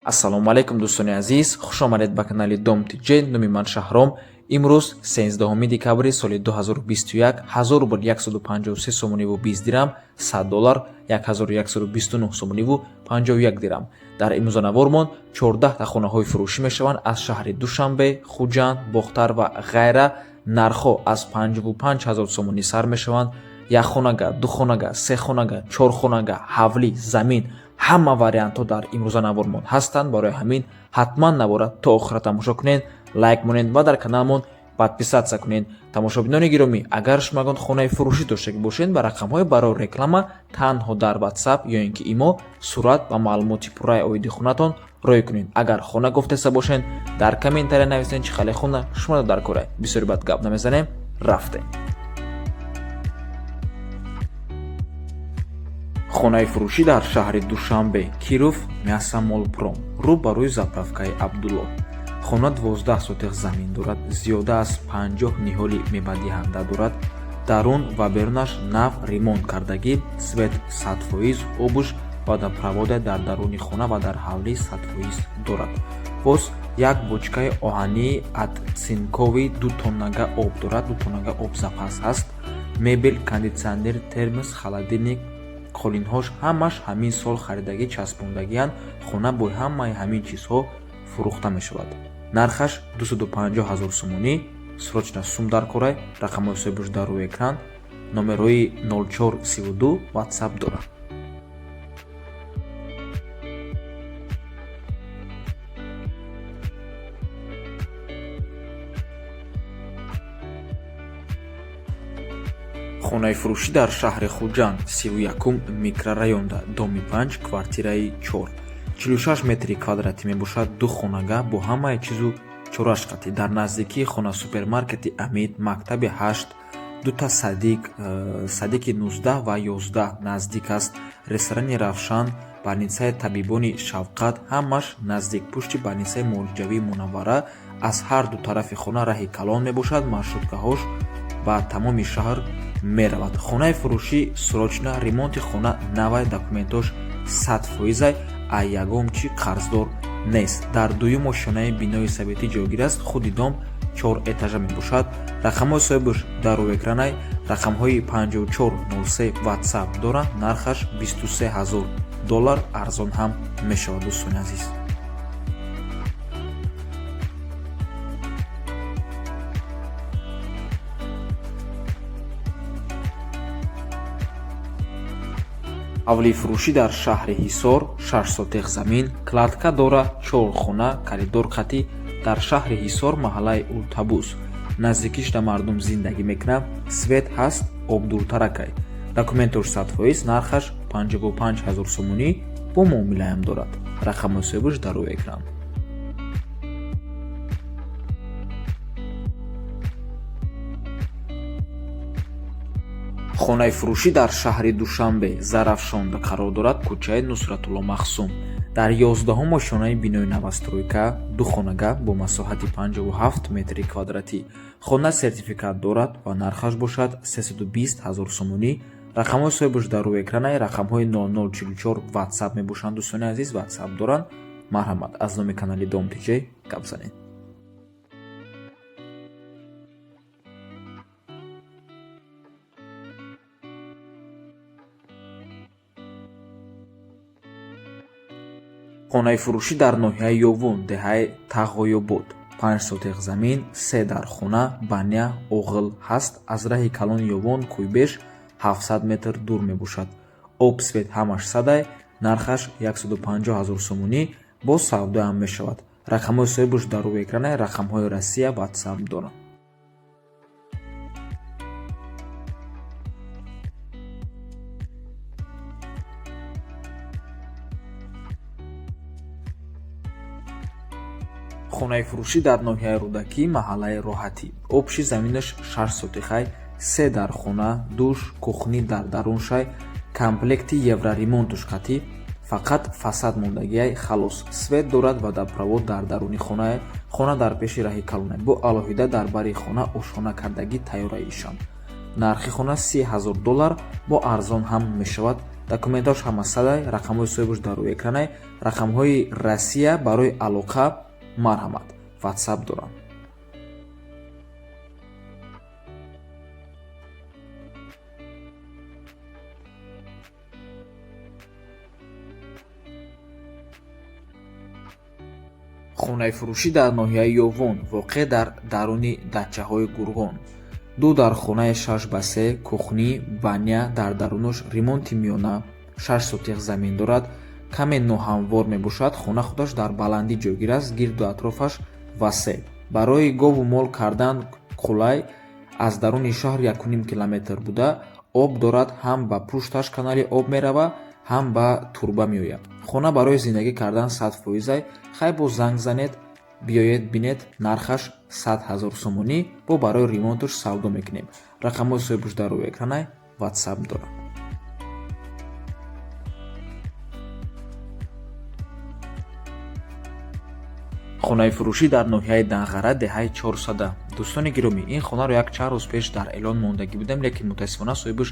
Ассалому алайкум, дӯстони азиз, хуш омадед ба канали Дом ТЖ. Номи ман Шаҳром. Имрӯз 13 декабри соли 2021, 1000 рубл 153 сомониву 20 дирам, 100 доллар 1129 сомониву 51 дирам. Дар имрӯза 14 та хонаҳои фурӯшӣ мешаванд аз шаҳри Душанбе, Хуҷанд, Бохтар ва ғайра. Нархҳо аз 55 ҳазор сомонӣ сар мешаванд. Як хонага, ду хонага, се хонага, чор хонага, ҳавлӣ, замин, ҳама вариантҳо дар имрӯза навормон ҳастанд. Барои ҳамин ҳатман навора то охира тамошо кунед, лайк монед ва дар каналмон подписаться кунед. Тамошобинони гиромӣ, агар шумо ягон хонаи фурӯшӣ доштагӣ бошед, ба рақамҳои барои реклама танҳо дар WhatsApp ё ин ки имо сурат ва маълумоти пурраи оиди хонатон рой кунед. Агар хона гуфтеста бошед, дар комментария нависед, чӣ хеле хона шумо дар кора. Бисёри бад гап намезанем, рафтем. Хонаи фурӯшӣ дар шаҳри Душанбе, Киров, Мясомолпром, рӯ ба рӯи заправкаи Абдулло. Хона 12 сотих замин дорад, зиёда аз 50 ниҳоли мевадиҳанда дорад. Дарун ва берунаш нав ремонт кардагӣ, свет 100%, обуш, водопровода дар даруни хона ва дар ҳавлӣ 100% дорад. Боз як бочкаи оҳании отцинковый 2 тоннага об дорад, 2 тоннага об запас ҳаст. Мебел, кондитсионер, термос, холодильник, қолинҳош ҳамаш ҳамин сол харидагӣ, часпондагианд. Хона бо ҳамаи ҳамин чизҳо фурӯхта мешавад. Нархаш 250 ҳазор сомонӣ. Срочно сум дар корай. Рақамҳои соҳибаш дар рӯи экран, номерҳои 0432 WhatsApp дорад. Хонаи фурӯшӣ дар шаҳри Хуҷанд, 31-ум микрорайонда, доми 5, квартираи 4, 46 метри квадратӣ мебошад. Ду хонага бо ҳамаи чизу чораш қатӣ. Дар наздикии хона супермаркети Амид, мактаби 8, дута садик, садики 19 ва 11 наздик аст, ресторани Равшан, больницаи табибони Шавқат ҳамаш наздик. Пушти больницаи муолиҷавии Мунаввара аз ҳар ду тарафи хона раҳи калон мебошад, маршруткаҳош ба тамоми шаҳр меравад. Хонаи фурӯшӣ срочно, ремонти хона навай, документош 100%-ай, а ягон чӣ қарздор нест. Дар дуюм ошёнаи бинои советӣ ҷойгир аст. Худи дом чор этажа мебошад. Рақамҳои соҳибаш дар рӯи экранай, рақамҳои 5403 WhatsApp доранд. Нархаш 23 ҳазор доллар, арзон ҳам мешавад, дӯстони азиз. Ҳавлии фурӯшӣ дар шаҳри Ҳисор, 6 сотих замин, кладка дора, чор хона, коридор қатӣ. Дар шаҳри Ҳисор, маҳаллаи Ултабуз. Наздикишда мардум зиндагӣ мекунад, свет ҳаст, об дуртаракай. Документош 100%, нархаш 55 ҳазор сомонӣ, бо муомилаам дорад. Рақамҳои соҳибаш дар рӯи экран. Хонаи фурӯшӣ дар шаҳри Душанбе, Зарафшонда қарор дорад, кӯчаи Нусратулло Махсум. Дар 11-ум ошёнаи бинои новостройка, ду хонага бо масоҳати 57 метри квадратӣ. Хона сертификат дорад ва нархаш бошад 320 ҳазор сомонӣ. Рақамҳои соҳибаш дар рӯи экранай, рақамҳои 0044 WhatsApp мебошанд, дӯстони азиз, WhatsApp доранд. Марҳамат, аз номи канали Дом ТЖ гап занед. Хонаи фурӯшӣ дар ноҳияи Ёвун, деҳаи Тағоёбод, 5 сотих замин, се дар хона, баня, оғил ҳаст. Аз раҳи калони Ёвон Кӯйбеш 700 метр дур мебошад. Об, свет ҳамаш садай, нархаш 150 ҳазор сомонӣ, боз савдоам мешавад. Рақамҳои соҳибаш дар рӯи экранай, рақамҳои Россия, WhatsApp доранд. Хонаи фурӯшӣ дар ноҳияи Рӯдакӣ, маҳаллаи Роҳатӣ. Общий заминаш 6 сотихай, се дар хона, душ, кухни дар даруншай, комплекти евроремонтуш қатӣ, фақат фасад мондагиай, халос. Свет дорад, водопровод дар даруни хонае. Хона дар пеши раҳи калонай. Бо алоҳида дар бари хона ошхона кардагӣ тайёраи ишам. Нархи хона 30 ҳазор доллар, бо арзон ҳам мешавад. Документҳош ҳама садай, рақамҳои соҳибаш дар рӯи экранай, рақамҳои Россия барои алоқа марҳамат, WhatsApp дорам. Хонаи фурӯшӣ дар ноҳияи Ёвон, воқеъ дар даруни дачаҳои Гурғон. Ду дар хонаи 6 ба 3, кухни, баня дар дарунаш, ремонти миёна, 6 сотих замин дорад, каме ноҳамвор мебошад, хона худаш дар баландӣ ҷойгир аст, гирду атрофаш васеъ. Барои гову мол кардан қулай, аз даруни шаҳр 1,5 километр буда, об дорад, ҳам ба пушташ канали об мерава, ҳам ба турба меояд. Хона барои зиндагӣ кардан 100%-ай, хай боз занг занед, биёед бинед, нархаш 100 ҳазор сомонӣ, бо барои ремонташ савдо мекунем. Рақамҳои соҳибаш дар рӯи экранай, WhatsApp дорад. Хонаи фурӯшӣ дар ноҳияи Данғара, деҳаи Чорсада. Дӯстони гиромӣ, ин хонаро як чанд рӯз пеш дар эълон мондагӣ будем, лекин мутаассифона соҳибаш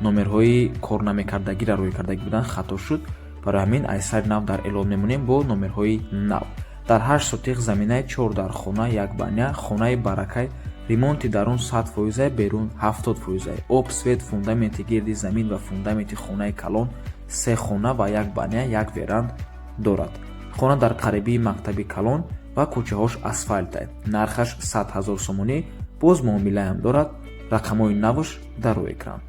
номерҳои корнамекардагиро рӯй кардагӣ буданд, хато шуд. Барои ҳамин аз сари нав дар эълон мемонем бо номерҳои нав. Дар 8 сотих заминаи, 4 дар хона, як баня, хонаи баракай, ремонти дарун 100%, берун 70%. Об, свет, фундаменти гирди замин ва фундаменти хонаи калон, се хона ва як баня, як веранд дорад. Хона дар қарибии мактаби калон ва кӯчаҳош асфальтай. Нархаш 100 ҳазор сомонӣ, боз муомилаам дорад, рақамҳои навш дар рӯи экран.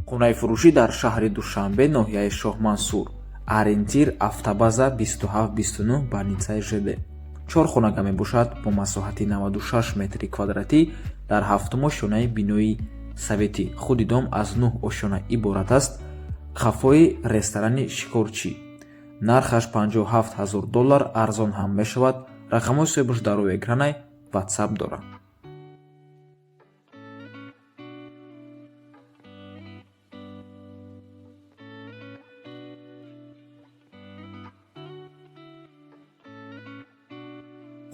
Хонаи фурӯшӣ дар шаҳри Душанбе, ноҳияи Шоҳмансур. Ориентир автобаза 27-29, больницаи ЖД. 4 хонага мебошад бо масоҳати 96 метри квадратӣ дар ҳафтум ошёнаи бинои советӣ. Худи дом аз 9 ошёна иборат аст. Қафои ресторани Шикорчӣ. Нархаш 57 ҳазор доллар, арзон ҳам мешавад. Рақамҳои соҳибаш дар рӯи экранай, WhatsApp дорад.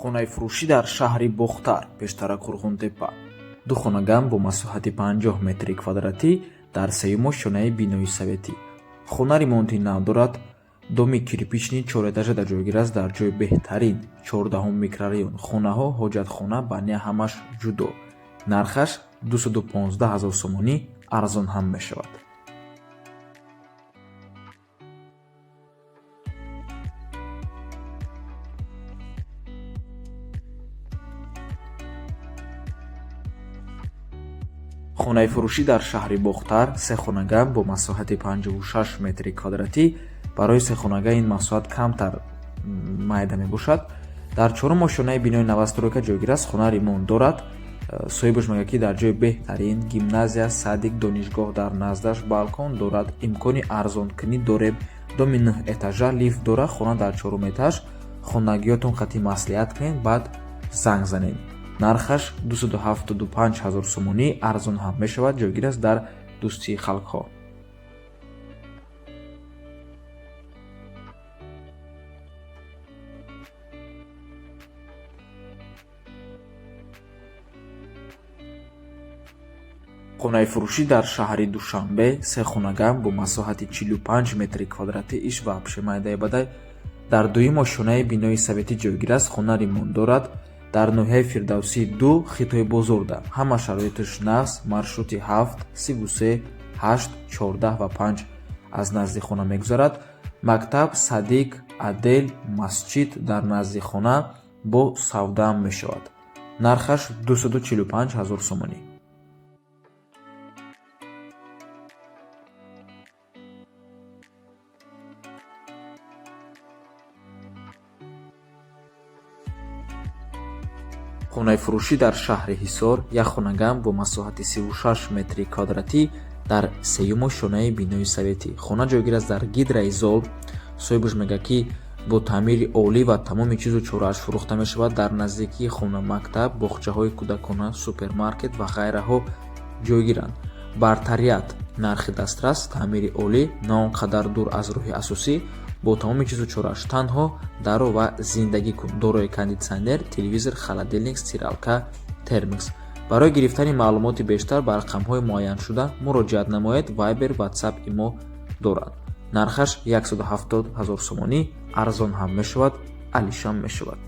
Хонаи фурӯшӣ дар шаҳри Бохтар, пештара Қурғонтеппа. Ду хонагам бо масоҳати 50 метри квадратӣ дар сеюм ошёнаи бинои советӣ. Хона ремонти нав дорад, доми кирпичный чорэтажада ҷойгир аст дар ҷои беҳтарин, 14-ум микрорайон. Хонаҳо, ҳоҷатхона, баня ҳамаш ҷудо. Нархаш 215 ҳазор сомонӣ, арзон ҳам мешавад. Хонаи фурӯшӣ дар шаҳри Бохтар, се хонага бо масоҳати 56 метри квадратӣ. Барои се хонага ин масоҳат камтар майда мебошад. Дар чорум ошёнаи бинои новостройка ҷойгир аст, хона ремонт дорад. Соҳибаш мегӯяд, ки дар ҷои беҳтарин, гимназия, садик, донишгоҳ дар наздаш, балкон дорад, имкони арзонкунӣ дорем. Доми 9 этажа, лифт дорад, хона дар чорум этаж. Хонагиётон қатъи маслиҳат кунед, баъд занг занед. Нархаш 275 ҳазор сомонӣ, арзон ҳам мешавад, ҷойгир аст дар Дӯстии халқҳо. Хонаи фурӯшӣ дар шаҳри Душанбе, се хонага бо масоҳати 45 метри квадратӣ, иш ва майдаи бадай, дар дуюм ошёнаи бинои советӣ ҷойгир аст, хона ремонт дорад. Дар ноҳияи Фирдавсӣ 2, Хитои бозорда. Ҳама шароиташ нағз, маршрути 7, 33, 8, 14 ва 5 аз назди хона мегузарад. Мактаб, садик, отдел, масҷид дар назди хона, бо савдаам мешавад. Нархаш 245 ҳазор сомонӣ. Хонаи фурӯшӣ дар шаҳри Ҳисор, як хонагам бо масоҳати 36 метри квадратӣ дар сеюм ошёнаи бинои советӣ. Хона ҷойгир аст дар Гидроизол. Соҳибаш мегӯяд, ки бо таъмири олӣ ва тамоми чизу чорааш фурӯхта мешавад. Дар наздикии хона мактаб, боғчаҳои кӯдакона, супермаркет ва ғайраҳо ҷойгиранд. Бартарият, нархи дастрас, таъмири олӣ, на он қадар дур аз роҳи асосӣ, Бо тамоми чизу чорааш, танҳо даро ва зиндагӣ кун. Дорои кондитсионер, телевизор, холодильник, стиралка, термос. Барои гирифтани маълумоти бештар ба рақамҳои муайяншуда муроҷиат намоед. Вайбер, Ватсап, Имо дорад. Нархаш 170 ҳазор сомонӣ, арзон ҳам мешавад, алишам мешавад.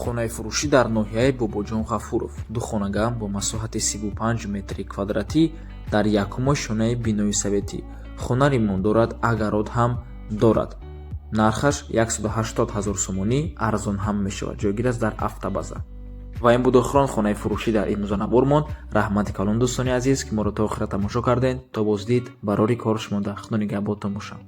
Хонаи фурӯшӣ дар ноҳияи Бобоҷон Ғафуров, ду хонага бо масоҳати 35 метри квадратӣ дар якум ошёнаи бинои советӣ. Хона ремонт дорад, огород ҳам дорад. Нархаш 180 ҳазор сомонӣ, арзон ҳам мешавад. Ҷойгир аст дар автобаза. Ва ин буд охирон хонаи фурӯшӣ дар имрӯза набормон. Раҳмати калон, дӯстони азиз, ки моро то охира тамошо кардед. То боздид, барори кор шумо дар. Худо нигаҳботон бошад.